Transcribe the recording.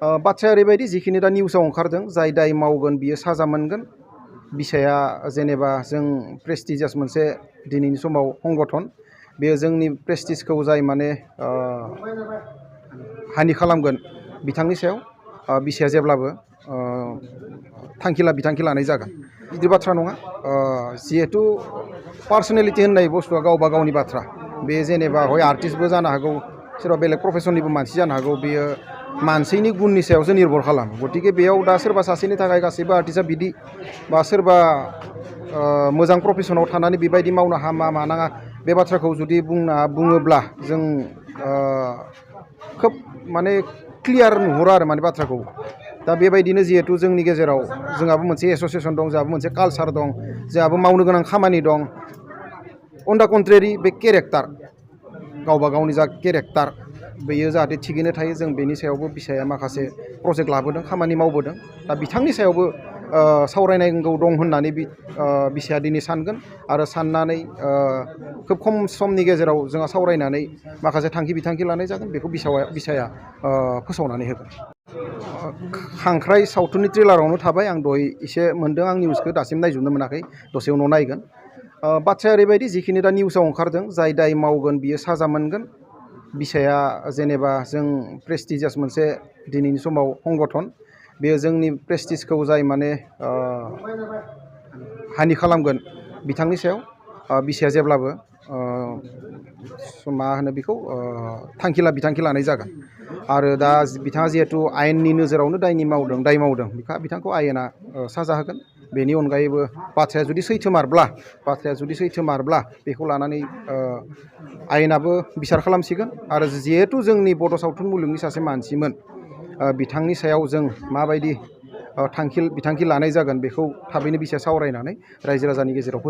बाथ्राया ओरैबायदि जिखिनि दा निउसाव ओंखारदों जाय दाय मावगोन बियो साजा मोनगोन। बिसाया जेनेबा जों प्रेस्टिजियास मोनसे दिनैनि समाव संगठन बेयो जोंनि प्रेस्टिजखौ जाय माने हानि खालामगोन बिथांनि सायाव बिसाया जेब्लाबो बिथांखि लानाय जागोन। गिदिर बाथ्रा नङा जिहेतु पार्सनेलिटि होननाय बुस्थुआ गावबा गावनि बाथ्रा। बे जेनेबा हय आर्टिस्टबो जानो हागौ सोरबा बेलेग प्रफेसननिबो मानसि जानो हागौ बेयो मानसिनि गुननि सायावसो निर्भर खालामो। गतिके बेयाव दा सोरबा सासेनि थाखाय गासैबो आर्टिस्टआ बिदि बा सोरबा मोजां प्रफेसनाव थानानै बेबायदि मावनो हामा मानाङा बे बाथ्राखौ जुदि बुङोब्ला जों खोब माने क्लियार नुहुरो आरो माने बाथ्राखौ। दा बेबायदिनो जिहेतु जोंनि गेजेराव जोंहाबो मोनसे एस'सियेसन दं, जोंहाबो मोनसे कालसार दं, जोंहाबो मावनो गोनां खामानि दं। अन दा कन्ट्रेरि बे केरेक्टार गावबा गावनि जा केरेक्टार बेयो जाहाथे थिगैनो थायो जों बेनि सायावबो बिसाया माखासे प्रजेक्ट लाबोदों, खामानि मावबोदों। दा बिथांनि सायावबो सावरायनांगौ दं होननानै बिसाया दिनै सानगोन आरो साननानै खोब खम समनि गेजेराव जोंहा सावरायनानै माखासे बिथांखि लानाय जागोन। बेखौ बिसाया फोसावनानै होगोन। खांख्राइ सावथुननि ट्रेलारावनो थाबाय, आं दहाय एसे मोन्दों, आं निउसखौ दासिम नायजोबनो मोनाखै, दसे उनाव नायगोन। बाथ्राया ओरैबायदि जिखिनि दा निउसाव ओंखारदों जाय दाय मावगोन बियो साजा मोनगोन। बिसाया जेनेबा जों प्रेस्टिजियास मोनसे दिनैनि समाव संगठन बेयो जोंनि प्रेस्टिजखौ जाय माने हानि खालामगोन बिथांनि सायाव बिसाया जेब्लाबो मा होनो बेखौ बिथांखि लानाय जागोन। आरो दा बिथाङा जिहेतु आयेननि नोजोरावनो दाय मावदों बिथांखौ आयेना साजा होगोन। बेनि अनगायैबो बाथ्राया जुदि सैथोमारब्ला बेखौ लानानै आयेनाबो बिसार खालामसिगोन। आरो जिहेतु जोंनि बड' सावथुन मुलुगनि सासे मानसिमोन बिथांनि सायाव जों माबायदि बिथांखि लानाय जागोन बेखौ थाबैनो बिसाया सावरायनानै रायजो राजानि गेजेराव